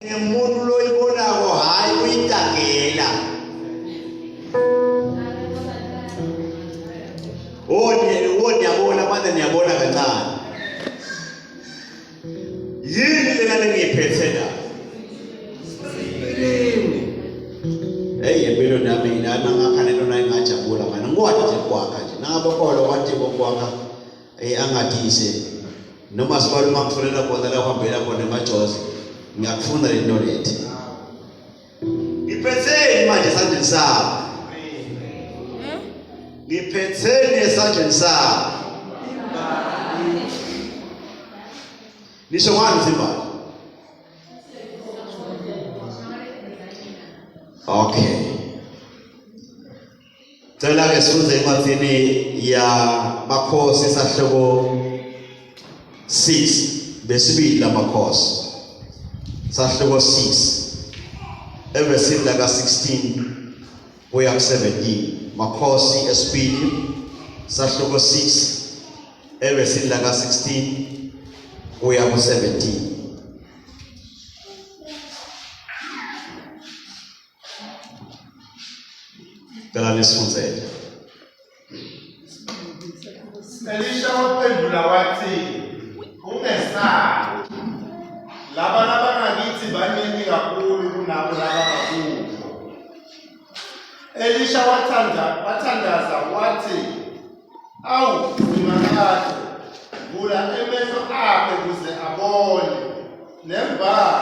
Umuntu loyibonako hayi uyitagela. Oh oh niyabona manje niyabona kancane. Yini lena lengiyiphethe la? Hey empilweni yami lana ngakha lento nayo ngajabula manje ngikwati nje kwakha nje nangabo kolo kwati kwakha eh angadise noma sibala uma ngifonela khona la uhambela khona emajozi ngiyakufuna le nto lethi ngiphetheni manje esandleni sami ngiphetheni esandleni sami nisho ngani zimbali okay Cela ke sifunde encwadini ya Makhosi sahluko 6 besibili lamakhosi sahluko 6 evesini laka 16 kuya ku 17 Makhosi esibili sahluko 6 evesini laka 16 kuya ku 17 Cela nisifundzele. Elisha waphendula wathi, Ungesabi. Laba labangakithi baningi kakhulu kunabo labangakubo. Elisha wathanda wathandaza wathi, Awu Simakade, vula emehlo akhe kuze abone. Nembala,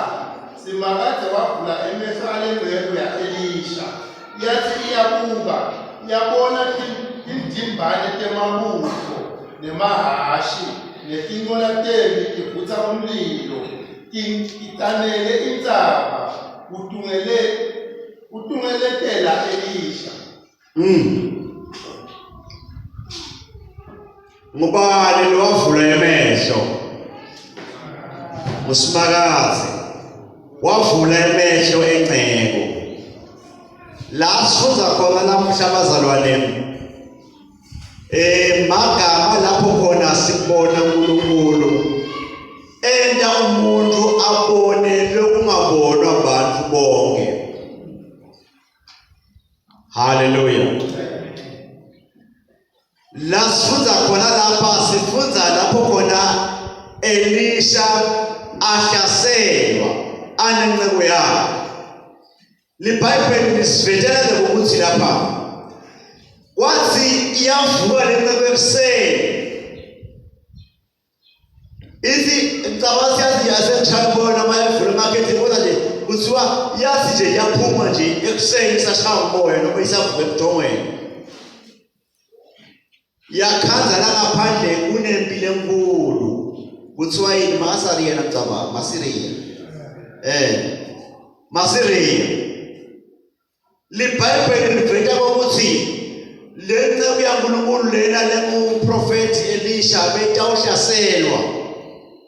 Simakade wavula emehlo ale nceku ya-Elisha. Yathi iyabuka, yabona tindimbane temabutfo nemahhashi netincola tempi tivutsa umlilo, ticanele intsaba kutungeletela Elisha. Mm. Ngubani lowavula emehlo? Usimakazi wavula emehlo engcebo. La sifunza khona namuhla abazalwane eh magama lapho khona sibona uNkulunkulu enta umuntu abone lokungabonwa abantu bonke. Haleluya. La sifundza khona lapha sifundza lapho khona Elisha ahlaselwa anenceku yakhe. LiBhayibheli lisivetela ukuthi lapha wathi iyavuka lenceku ekuseni Ithi ngicabanga siyazi yaseshaya bona uma evula emakethe kodwa nje kuthiwa yathi nje yaphuma nje ekuseni isashaya umoya noma isavuka ebuthongweni. Yakhanza la ngaphandle kunempilo enkulu. Kuthiwa yini Masariya ngicabanga Masiriya. Eh Masiriya. LiBhayibheli liveta ukuthi le nceku yaNkulunkulu lena lenguprofethi Elisha beyitawuhlaselwa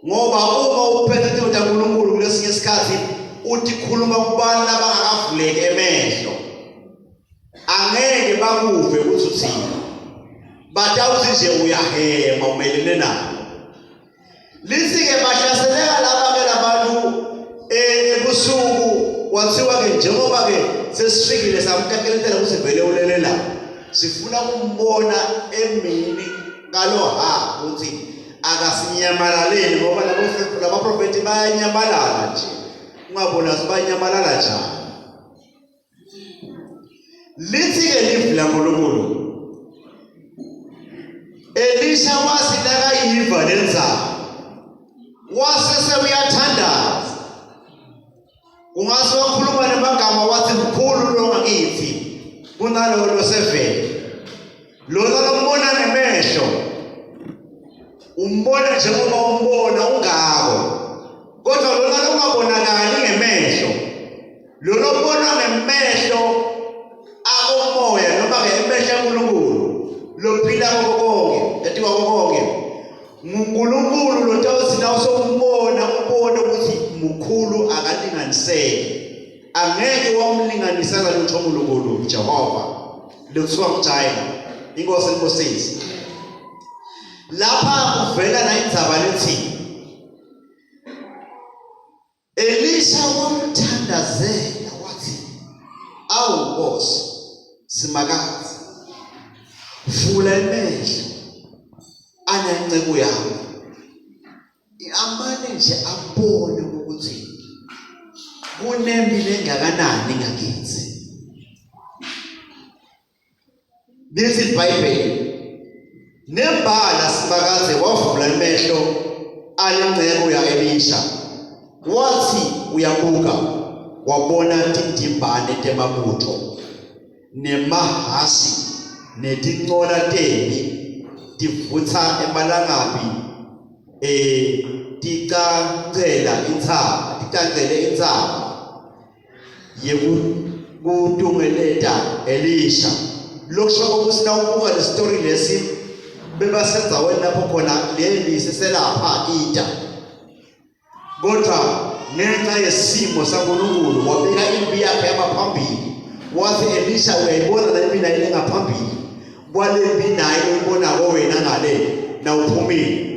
ngoba uma uphethe izinto taNkulunkulu kulesinye isikhathi uthi khuluma kubantu abangakavuleki emehlo angeke bakuve ukuthi uthini batawuthi nje uyahema umelene nabo Lithi-ke bahlaseleka laba-ke labantu eh, ebusuku kwathiwa-ke njengoba-ke sesifikile samkakeletela ukuthi vele ulele la sifuna ukumbona emini ngalo ha ukuthi akasinyamalaleli ngoba labaprofethi bayanyamalala nje ungabona banyamalala njani Lithi-ke livi laNkulunkulu Elisha wathi nakayiva lenzaba wase sewuyathandaza ungase wakhuluma nemagama wathi mkhulu lo ngakithi kunalowo losevele lona lombona ngemehlo umbona njengoba umbona ungako kodwa lona longabonakali ngemehlo Lona obonwa ngemehlo akomoya noma ke emehlo kaNkulunkulu lophila konke etiwa konke nguNkulunkulu lotawuthi na usowumbona ubone ukuthi mukhulu akalinganiseki angeke wamlinganisa ngalutho uNkulunkulu Jehova lekuthiwa ngujayela inkosi enkosini lapha kuvela la indzaba lethi Elisha Nkosi Simakadze, vula emehlo anenceku yami amane nje abone ukuthi kunempi lengakanani ngakithi. Lithi iBhayibheli nembala Simakadze wavula emehlo alenceku yaElisha wathi uyabuka wabona tindimbane temabutho nemahhashi netincola tempi tivutsa emalangabi eh ticancela intsaba ticancele intsaba yekutungeleta Elisha. Lokusho ukuthi nawubuka le story lesi bebasendaweni lapho khona leli siselapha ita. Kodwa ngenxa yesimo saNkulunkulu wabeka impi yakhe yabaphambili. Wathi Elisha uyayibona le mpi nayo lengaphambili. Kwale mpi nayo uyibonako wena ngale nawuphumile.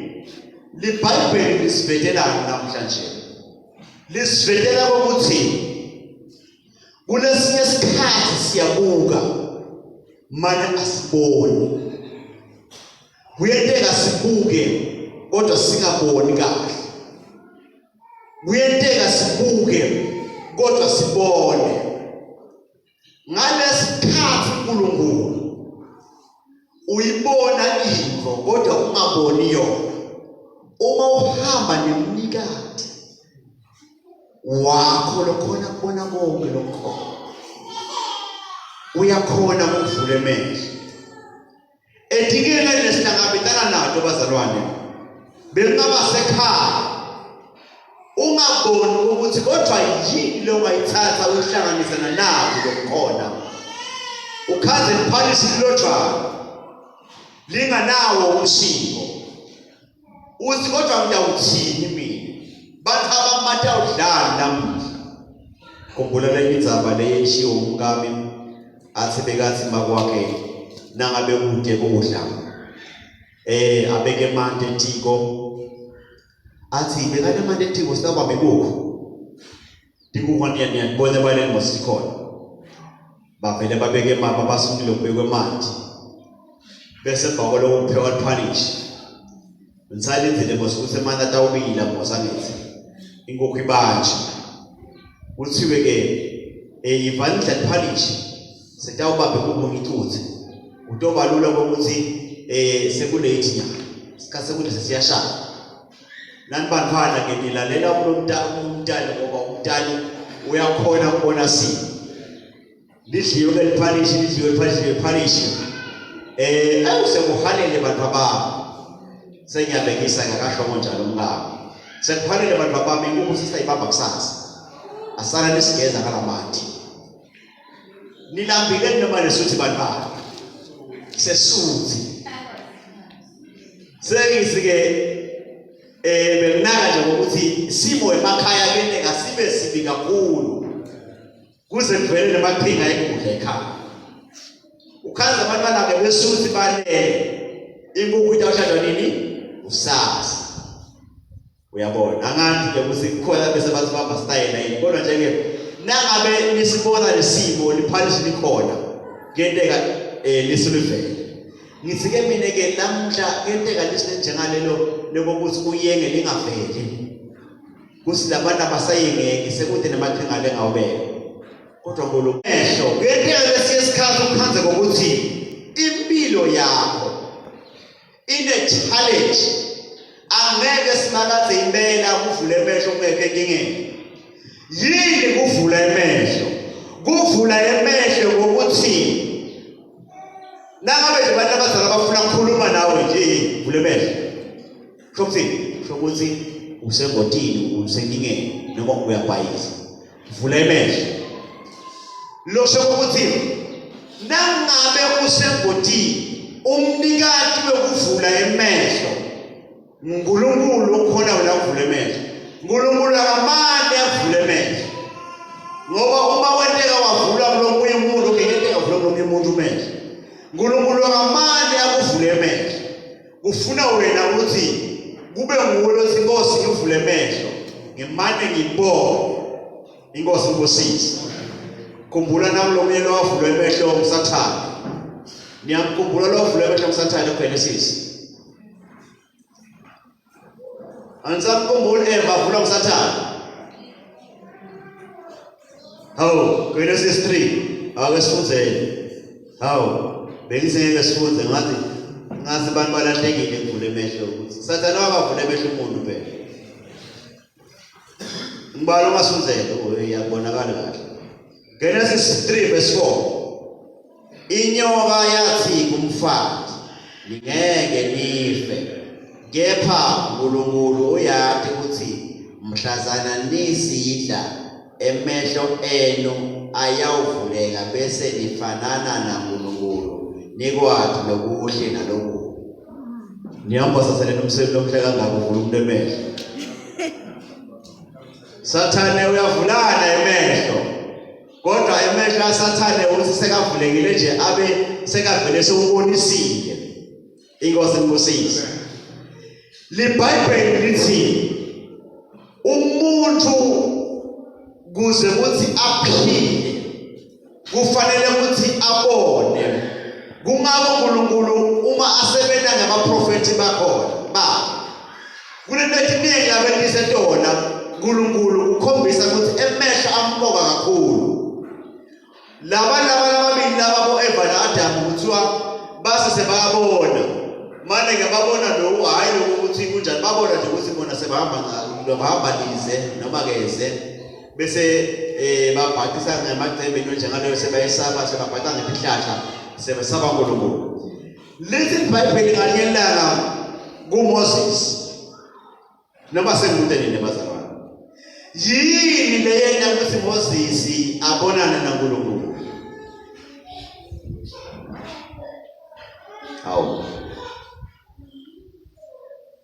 LiBhayibheli lisivetelani namhlanje? Lisivetela ukuthi kulesinye isikhathi siyabuka mane asiboni. Kuyenteka sibuke kodwa singaboni kahle. Kuyenteka sibuke kodwa sibone. Ngalesikhathi uNkulunkulu uyibona into kodwa ungaboni yona. Uma uhamba nemnikati wakho lokhona kubona konke lokukhona, uyakhona ukuvula emehlo. Etikeni lesihlangabetana nato bazalwane, bekungaba sekhaya ungaboni ukuthi kodwa yini le ongayithatha uyihlanganisa nanaku lokukhona ukhaze liphalisi lilodvwana linganawo umsiko uthi kodwa ngitawuthini mina bathi abamata udlani namuhla khumbula lenye indzaba leyeshiwo umkami athi bekathi makwakhe nangabe kude kudla eh abeke emanti etiko athi bekane emanti etiko sitawubamba inkukhu tinkukhu niyabona ebaleni mosikhona bavele babeke emaba basumile kubekwe emanti bese emva kwaloko kuphekwa liphalishi ngisalindzile mos ukuthi emanti atawubila mos angithi inkukhu ibanje kuthiwe ke eh ivani idla liphalishi setawubamba inkukhu ngicuthe utobalula kokuthi eh sekulate nyana isikhathi sekuthi sesiyashaya nani bantwana ke nilalela umntana ngoba umntana uyakhona ukubona simo lidliwe ke liphalishi lidliwe liphalishi liphalishi eh awusekuhalele bantu abami sengiyabekisa ngakasho njalo umkami sekuhalele bantu abami inkukhu sisayibamba kusasa asala nisigeza ngalamanti nilambile noma nesuthi bantwana sesuthi sengithi ke eh benginaka nje ngokuthi isimo emakhaya kenteka sibe sibi kakhulu kuze kuvele namaqhinga ekudla ekhaya ukhaza abantwana ke besuthi balele inkukhu itawushadwa nini usasa uyabona angathi ke ukuthi kukhona bese bathi bamba style yini kodwa nje ke nangabe nisibona lesimo liphalishi likhona kuyenteka eh lisulivele ngithi ke mina ke namuhla kuyenteka lisinjengalelo lokuthi uyenge lingaveli kuthi labantu abasayengeki sekude namaqhinga lengawubeka kodwa ngolomehlo kuyenteka lesinye isikhathi ukhanze ngokuthi impilo yakho ine challenge angeke simakadze impela kuvula emehlo kungekho enkingeni yini kuvula emehlo kuvula emehlo ngokuthi nangabe nje abantu abadala bafuna ukukhuluma nawe nje vula emehlo kusho ukuthini kusho ukuthi usengotini usenkingeni noma uyabhayiza vula emehlo losho ukuthi nangabe usengotini umnikati wekuvula emehlo nguNkulunkulu okhona wena uvula emehlo uNkulunkulu akamane avule emehlo ngoba uma kwenteka wavula kulomunye umuntu kuyenteka vula kulomunye umuntu umehlo uNkulunkulu akamane akuvule emehlo kufuna wena ukuthi kube nguwe lothi inkosi ngivule emehlo ngimane ngibone inkosi ibusise. Khumbula nami lo munye lowavulwa emehlo nguSathane. Niyamkhumbula lowavulwa emehlo nguSathane kuGenesis. Anisamkhumbuli Eva avulwa nguSathane. Hawu, Genesis 3. Ake sifundzeni. Hawu, bengisengeke sifunde ngathi ngathi abantu balahlekile kuvula emehlo ukuthi Sathane wakavula emehlo umuntu phela. Ngibala ungasunzela uyabonakala kahle. Genesis 3 verse 4. Inyoka yathi kumfazi, ningeke nife. Kepha uNkulunkulu uyati ukuthi mhlazana nisidla emehlo enu ayawuvuleka bese nifanana naNkulunkulu nikwati lokuhle nalokubi. Nihamba saseleni umsebenzi omhle kangaka uvula umuntu emehlo. Sathane uyavulana emehlo. Kodwa emehlo aSathane uthi sekavulekile nje abe sekavele sewubonisile. Inkosi inibusise. LiBhayibheli lithi umuntu kuze kuthi aphile kufanele ukuthi abone kungako uNkulunkulu uma asebenza ngabaprofethi bakhona bakhe kunento etiningi labentise tona uNkulunkulu ukhombisa ukuthi emehlo amqoka kakhulu laba laba lababili laba bo-Eva no-Adamu kuthiwa base sebayabona mane ke babona lokhu hhayi lokhu ukuthi kunjani babona nje ukuthi bona sebahamba bahamba lize noma keze bese eh babhacisa ngamacembe into njengaleyo sebayesaba sebabhaca ngetihlahla sebesaba uNkulunkulu lithi iBhayibheli ngalinye ilanga kuMoses noma sengikude nini bazalwane yini leyena ukuthi Moses abonane naNkulunkulu hawu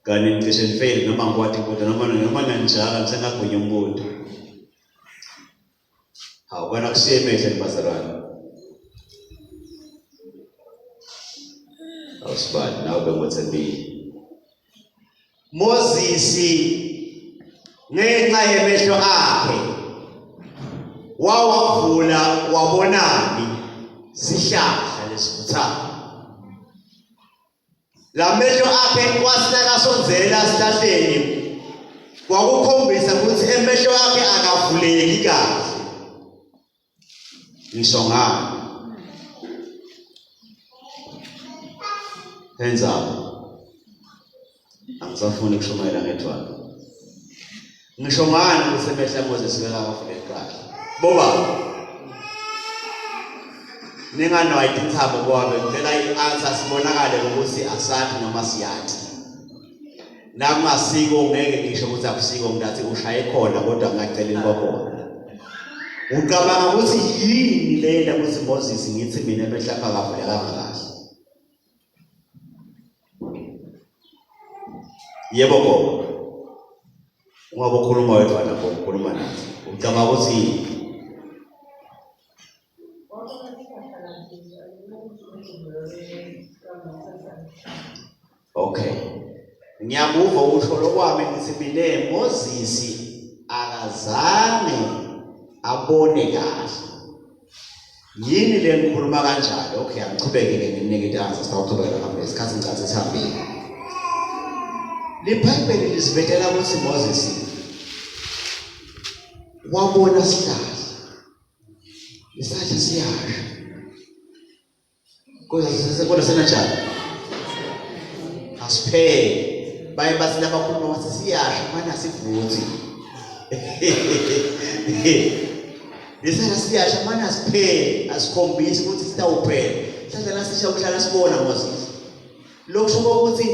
Kani ngicishe ngifeyile noma ngikwati kodwa noma noma nganjalo ngisengagwinya umbuto. Hawu kona kushiye emehlweni bazalwane. Awusibani nawe bengothembile. Moses ngenxa yemehlo akhe wawavula wabonani sihlahla lesivuthayo. La mehlo akhe wasinakasonzela esihlahleni kwakukhombisa ukuthi emehlo akhe akavuleki kahle. Ngisho ngani? Hands up. Angisafuni ukushumayela ngedwana. Ngisho ngani ukuthi emehla Moses bekakavuleki kahle? Boba. Ninganwayi tintsabo kwabe ngicela i-answer sibonakale ukuthi asathi noma siyathi. Nakungasiko ngeke ngisho ukuthi akusiko ngithi ushaye khona kodwa ngingaceleni kwakhona. Ucabanga ukuthi yini lena ukuthi Moses ngithi mina emehla akavulekanga kahle? Yebo gogo. Ungabe ukhuluma wedwa lapho ukhuluma nathi. Ucabanga ukuthi yini? Okay. Ngiyakuva usho lokwami ngithi mina Moses akazange abone kahle. Yini le ngikhuluma kanjalo? Okay, angichubeke ke nginike i-answer sitawuchubeka phambili isikhathi ngicathe sihambile. LiBhayibheli lisivetela ukuthi Moses wabona sihlahla. Isihlahla siyasha. Kodwa kodwa senanjani? Asipheli. Baye bathi labakhuluma bathi siyasha manje asivuthi. Lesihlahla siyasha manje asipheli, asikhombisi ukuthi sitawuphela. Sihlahla nasisha kuhlala sibona Moses. Lokhu kusho ukuthi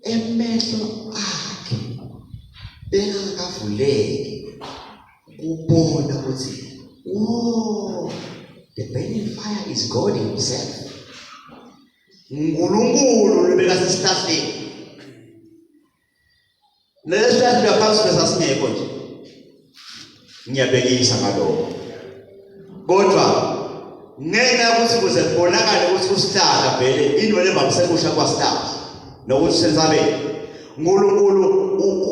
emehlo akhe bengakavuleki kubona ukuthi oh the burning fire is God himself uNkulunkulu lobeka sesihlahleni lesihlahla phansi besasingekho nje ngiyabekisa ngalokho kodwa ngenxa yokuthi kuze kubonakale ukuthi usihlahla vele into levamise kusha kwasihlahla nokuthi sensabeni uNkulunkulu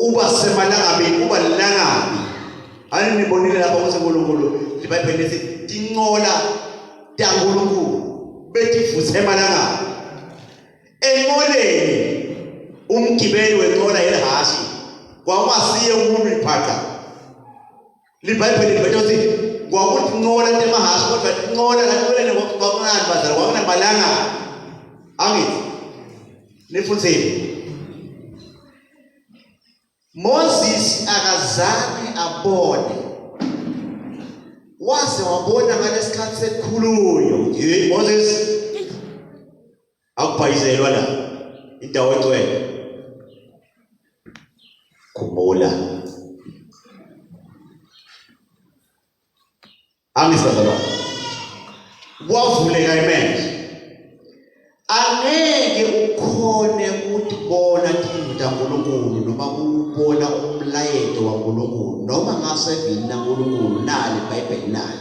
uba semalangabini uba lilangabi. Ani nibonile lapha ukuthi uNkulunkulu iBhayibheli lithi tincola taNkulunkulu betivuthe emalangeni. Enqoleni umgibeli wenqola yelihhashi kwakungasiye umuntu iphaqa. LiBhayibheli liveta ukuthi kwakuthi ncola temahhashi kodwa incola lanqoleni kwakunani bazali kwakunamalanga. Angithi nifuthile. Moses akazange abone waze wabona ngalesikhathi sekukhulunywa ukuthi hey Moses akubhayizelwa la indawo egcwele khumbula Angisazalwane. Kwavuleka emehlo. Angeke ukhone ukubona tindlu taNkulunkulu noma ukubona umlayeto waNkulunkulu noma ngasevini laNkulunkulu nali iBhayibheli nali.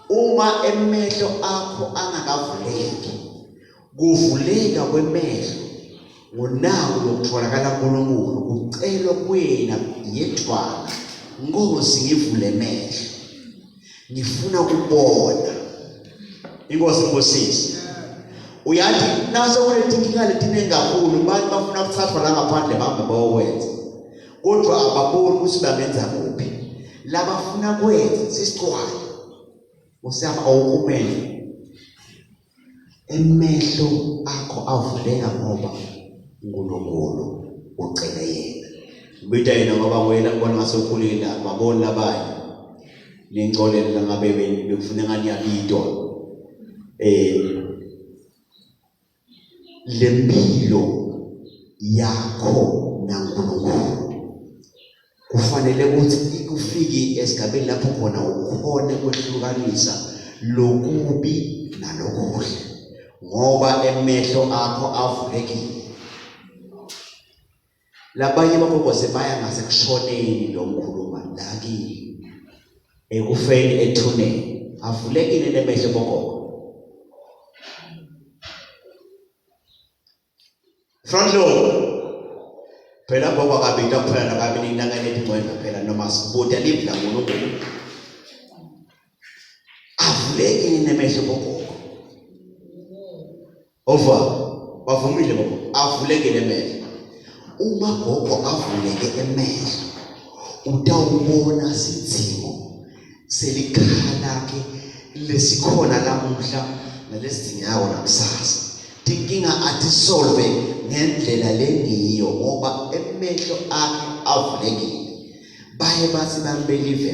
Uma emehlo akho angakavuleki Kuvuleka kwemehlo ngunaku lokutholakala kuNkulunkulu kucelwa kuyena yedvwana Nkosi ngivule emehlo ngifuna ukubona inkosi ngibusise uyathi nase kunetinkinga letiningi kakhulu abantu bafuna kuthathwa la ngaphandle bahambe bayokwenza kodwa ababoni ukuthi bangenza kuphi labafuna kwenza sisicwale usiyama awukumele Emehlo akho avuleka ngoba uNkulunkulu ucele yena. Ubita yena ngoba nguyena ngibona ngase ukhulile ababoni labanye. Ningcolele langabe bekufuna ngani yabitwa. Eh lempilo yakho naNkulunkulu kufanele ukuthi ikufike esigabeni lapho khona ukhone kwehlukanisa lokubi nalokuhle ngoba emehlo akho avulekile labanye bagogoze baya ngasekushoneni lo ngikhuluma la kini ekufeni ethuneni avulekile nemehlo bogogo Front row. Phela ngoba kabita kuphela nakabi ninaka letingcwele phela noma sibuta live la uNkulunkulu. Avulekile nemehlo bogogo. Over. Bavumile gogo. Avulekile emehlo. Uma gogo avuleke emehlo utawubona sidzingo selikhaya lakhe lesikhona lamuhla nalesidingako nakusasa tinkinga atisolve ngendlela lengiyo ngoba emehlo akhe avulekile baye bathi bambelive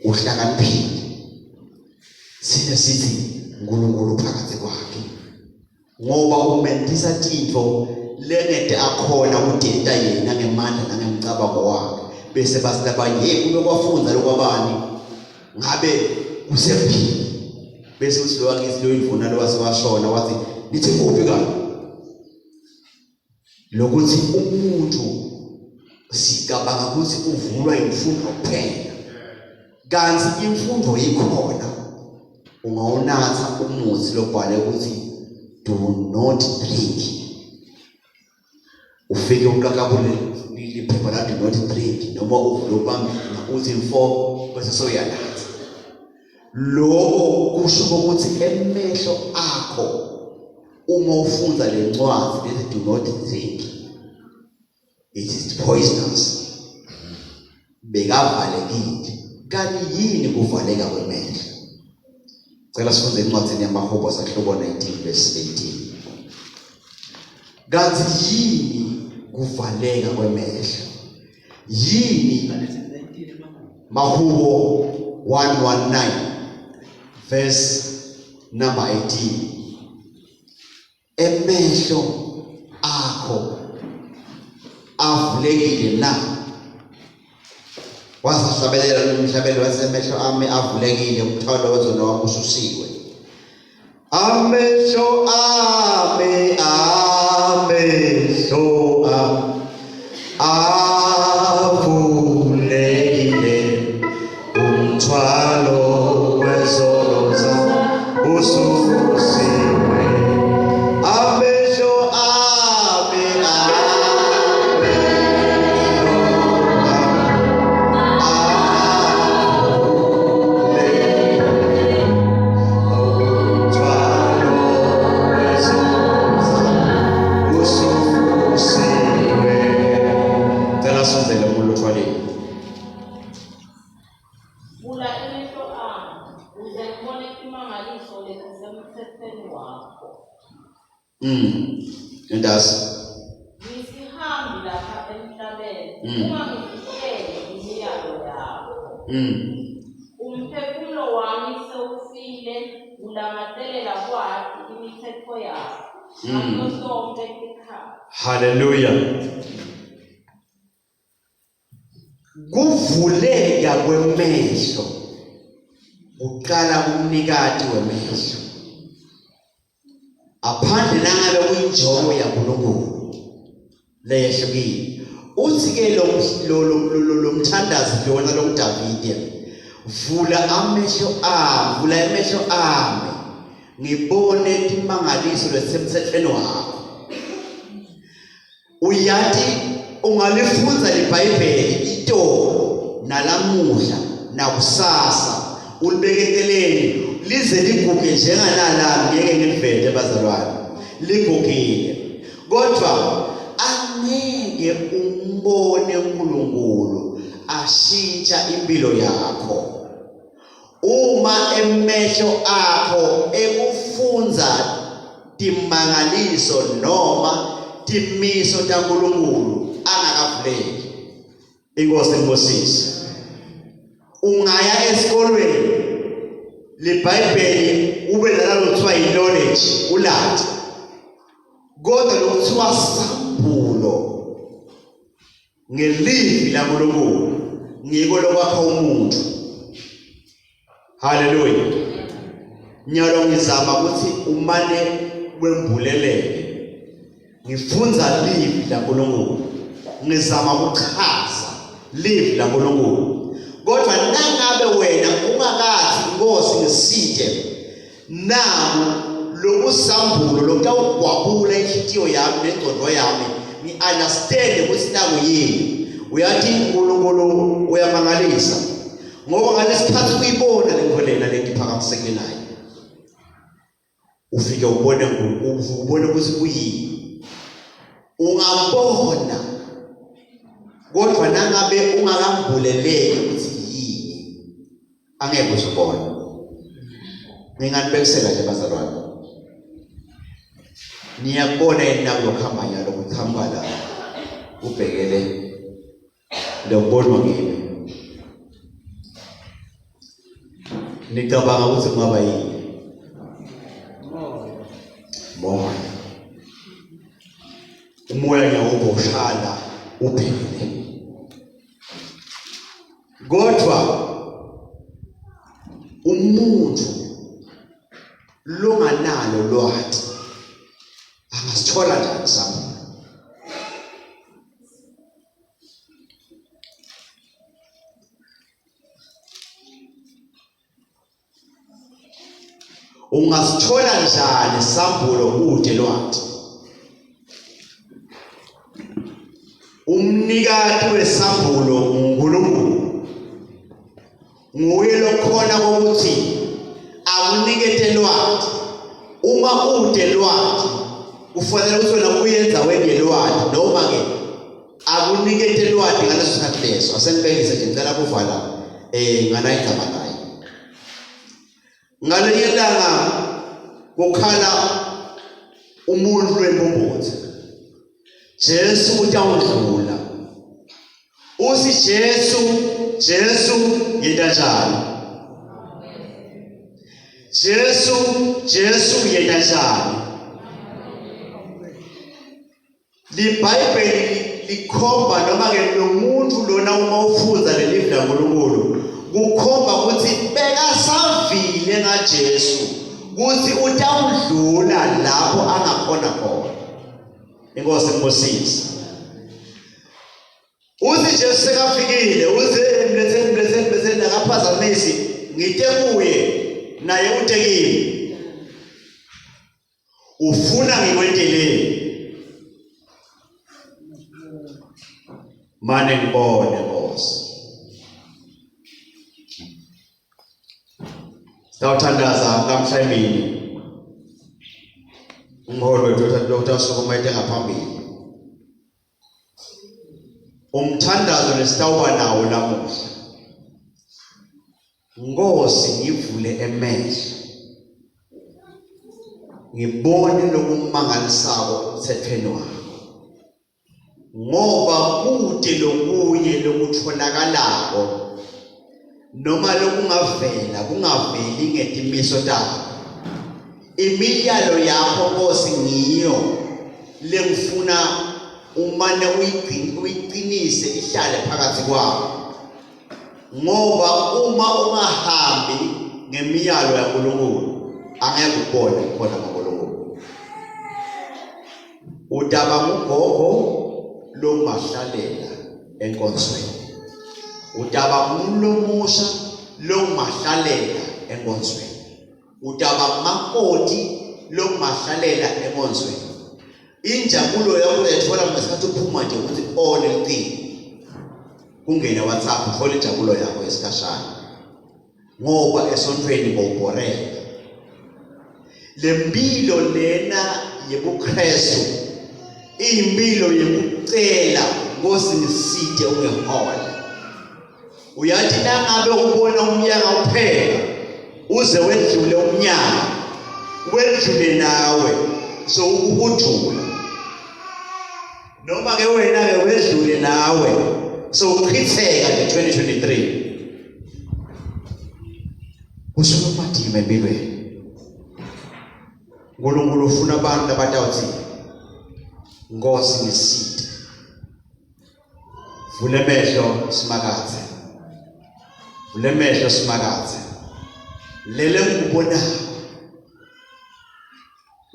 uhlakaniphile sine sithi uNkulunkulu phakathi kwakhe ngoba umentisa tintfo lengete akhona kudenta yena ngemandla nangemcabango wakhe bese bathi labanye hey kube kwafundza lokwabani ngabe kusephini bese uthi lo wakithi lo indvuna lo wasewashona wathi nithi kuphi kanti lokuthi umuntu sicabanga ukuthi uvulwa imfundo kuphela kanti imfundo ikhona ungawunatha umuthi lobhale ukuthi do not drink ufike uqaqabule liphepha la do not drink noma uvule ubambe uthi mfo bese soyanatha lokho kusho ukuthi emehlo akho uma ufunda le ncwadi lethi do not drink it is poisonous bekavalekile kanti yini kuvaleka kwemehlo cela sifunde encwadini yamahubo sahluko 19 verse 18 kanti yini kuvaleka kwemehlo yini mahubo 119 verse number 18 emehlo akho avulekile na wasahlabelela lomhlabeli wasemehlo ami avulekile umthwalo wezono wami ususiwe amehlo ami amehlo ami avulekile umthwalo wezono zami ususiwe amehlo ami amehlo ami. Vula emehlo ami ukuze ngibone timangaliso letisemtsetfweni wakho. Entasi. Ngisihambi lapha emhlabeni, ungangifihleli imiyalo yakho. Umphefumulo wami sewufile, ulangatelela kwati imitsetfo yakho ngaso sonkhe sikhatsi. Hallelujah. Kuvuleka kwemehlo kuqala kumnikati wemehlo. Aphandle nangabe kuyinjongo yaNkulunkulu leyehlukile. Uthi ke lo lo lo mthandazi lona lokuDavide vula amehlo ami, vula emehlo ami ngibone timangaliso lesisemthethweni wakho. Uyati ungalifundza liBhayibheli itolo nalamuhla nakusasa ulibeketeleni lize liguge njenganalami ngeke ngilivete bazalwane ligugile kodwa angeke umbone uNkulunkulu ashintsha impilo yakho Uma emehlo akho ekufundza timangaliso noma timiso taNkulunkulu angakavuleki, inkosi ikubusise. Ungaya esikolweni liBhayibheli ube nalalo kuthiwa yi-knowledge ulati, kodwa lokuthiwa sambulo ngelivi laNkulunkulu ngiko lokwakha umuntu. Haleluya. Nyalo ngizama ukuthi umane wembuleleke. Ngifunza livi laNkulunkulu. Ngizama ukuchaza livi laNkulunkulu. Kodwa nangabe wena ungakathi Nkosi ngisite naku lokusambulo lokutawugwabula inhlitiyo yami nengcondo yami ngi-understand ukuthi naku yini uyathi uNkulunkulu uyamangalisa ngoba ngalesikhathi uyibona le nto lena lengiphakamisekile nayo ufike ubone ubone ukuthi kuyini ungabona kodwa nangabe ungakambuleleki ukuthi yini angeke uzubone nginganibekisela nje bazalwane niyakubona yini nakulokuhamba nyalo kuqhamuka la ubhekele lokubonwa ngimi nicabanga ukuthi kungaba yini moya umoya ngiyawuva ushala ubhekele Kodwa umuntu longanalo lwati angasithola njani sambulo? Ungasithola njani sambulo kude lwati? Umnikati wesambulo nguNkulunkulu. Nguye lokhona ukuthi akunikete lwati. Uma ude lwati kufanele ukuthi wena uye endaweni yelwati noma ke akunikete lwati ngaleso sikhathi leso. Asenibekise nje ngicela kuvala eh ngana igama layo. Ngalinye ilanga kukhala umuntu wembumbuthe. Jesu utawudlula. Uthi Jesu, Jesu yenta njani? Jesu, Jesu yenta njani? LiBhayibheli likhomba noma ke lomuntu lona uma ufundza lelivi laNkulunkulu kukhomba ukuthi bekasavile ngaJesu ukuthi utawudlula lapho angakhona khona. Inkosi ikubusise. Uthi Jesu sekafikile uze mletheni mletheni mletheni akaphazamisi ngite kuye naye ute kimi. Ufuna ngikwenteleni? Mane ngibone Nkosi. Sitawuthandaza namhla emini. Umholi wethu Dr. Sukuma ete ngaphambili. Umthandazo lesitawuba nawo lamuhla. Nkosi ngivule emehlo ngibone lokumangalisako emthethweni wakho ngoba kute lokunye lokutholakalako noma lokungavela kungaveli ngetimiso takho imiyalo yakho Nkosi ngiyo lengifuna umane uyiqinise ihlale phakathi kwakho ngoba uma ungahambi ngemiyalo yaNkulunkulu angeke ubone khona kaNkulunkulu udaba ngugogo lomahlalela enkonzweni udaba ngulomusha lomahlalela enkonzweni udaba makoti lomahlalela enkonzweni injabulo yakho uyayithola ngesikhathi uphuma nje ukuthi on licingo kungene WhatsApp uthole injabulo yakho yesikhashana ngoba esontweni bowubhoreka lempilo lena yebuKristu iyimpilo yekucela Nkosi ngisite ungihole uyathi nangabe ubona umnyaka uphela uze wedlule umnyaka wedlule nawe so ukujula noma ke wena ke wedlule nawe so uchitheka nje 2023 kusuke kumadima empilweni uNkulunkulu ufuna abantu abatawuthi Nkosi ngisite Vula emehlo simakadze. Vula emehlo simakadze. Lele ngikubonako.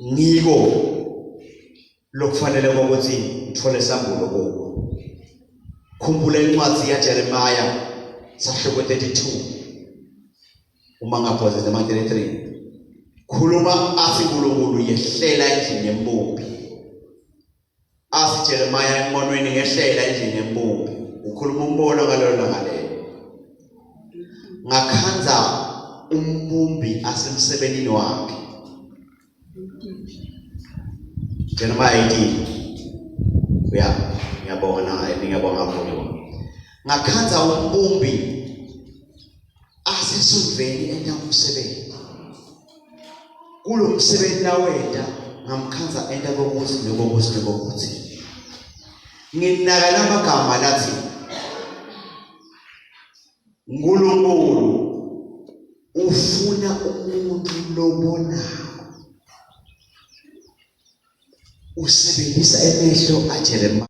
Ngiko lokufanele ukuthi ngithole sambulo kuko. Khumbula incwadi yaJeremiah sahluko 32 uma ngaphoze noma 33 khuluma athi uNkulunkulu yehlela endlini yembumbi Athi Jeremiah embonweni ngehlela endlini yembumbi ukhuluma umbono ngalelo langa lelo ngakhandza umbumbi asemsebenzini wakhe Jeremiah 18 uya ngiyabonga na ngiyabonga kakhulu ngakhandza umbumbi asesondveni enta umsebenzi kulo msebenzi lawenta ngamkhandza enta kokuthi nokokuthi nokokuthi nginaka lamagama lathi uNkulunkulu ufuna umuntu lobonako usebenzisa emehlo aJeremiah.